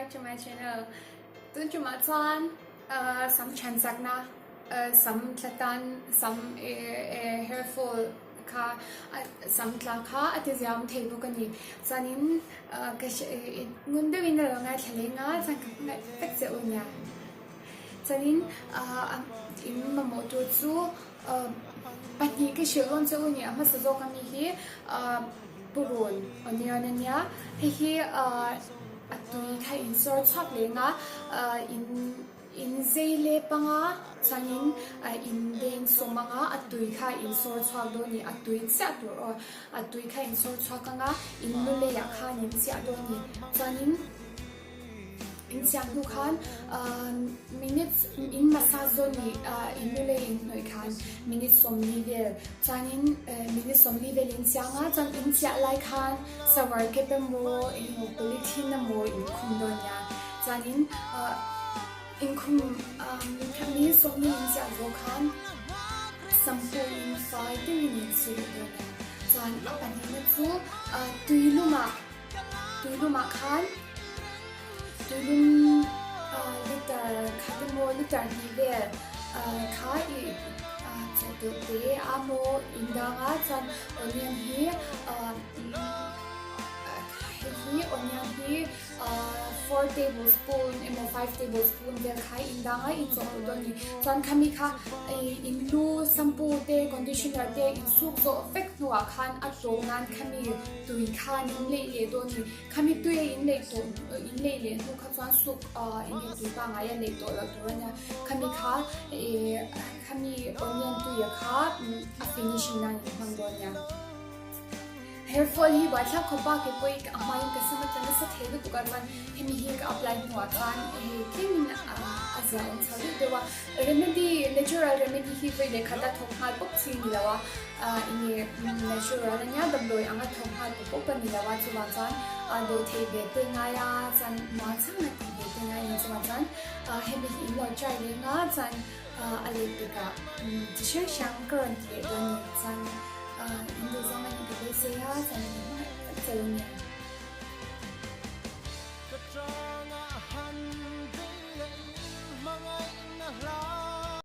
back to my channel. Tun tumah chuan sam than chakna sam tla tan sam hair fall kha sam tla kha a ti ziam thei bawk a ni. Chuanin ka ngun deuhin ka lo ngaithla leng a chuan ka hmangaih vek che u nia. Chuanin in mamawh tur chu Pahnih ka hrilh dawn che u ni a hmasa zawk ami hi purun onion a nia hei hi a tui kha in sawr chhuak leng a in in zei lep anga chuanin in deng sawm anga a tui kha in sawr chhuak dawn ni a tui chiah tur aw a tui kha in sawr chhuak anga in lu leiah khan in chiah dawn ni chuanin. In siam hnu khan minute in massage zawn nih in nu lei in hnawih khan minute 40 vel chuanin minute 40 vel in chiang a chuan in chiah lai khan shower cap emaw engemaw polythene emaw in khum dawn nia chuanin in khum minute 40 in chiah zawh khan shampoo in fai deuhin in su leh dawn nia chuan a pahnihna chu tuilumah Tuilumah khan tuilum liter khat emaw liter hnih vel kha i chawhtawlh te a maw in dang a chuan onion hi hei hi onion hi four tablespoon emaw five tablespoon vel kha in dang a in chawhtawlh dawn a ni chuan khami kha in lu shampoo te conditioner te in suk zawh vek hnuah khan a tlawm nan khami Tui khan in leih leh dawn ni. Khami tui a in leih tawh in leih leh hnu kha chuan suk eng nge tui pangngai a leih tawh loh tur a nia. Khami kha eh khami onion tui a kha a finishing nan in hmang dawn nia. Hair fall hi buaithlak khawp a kei pawh a hmain ka sam atla nasa thei lutuk a chuan hemi hi ka apply hnuah chuan hei tlemin a zia awm chho deuh deuh a. Remedy natural remedy hi vawi leh khat a thawk nghal pawp chi ni lo a. Enge natural a nia damdawi anga thawk nghal pawp pawp a ni lo a chuvang chuan dawh theih ve te ngai a chuan muang chang a tih ve te ngai a ni chuvang chuan hemi hi in lo try reng a chuan a leh pekah chi hrang hrang ka rawn ti leh dawn a ni chuan in duhzawng a nih ka beisei a chuan in hmangaih tak che u nia.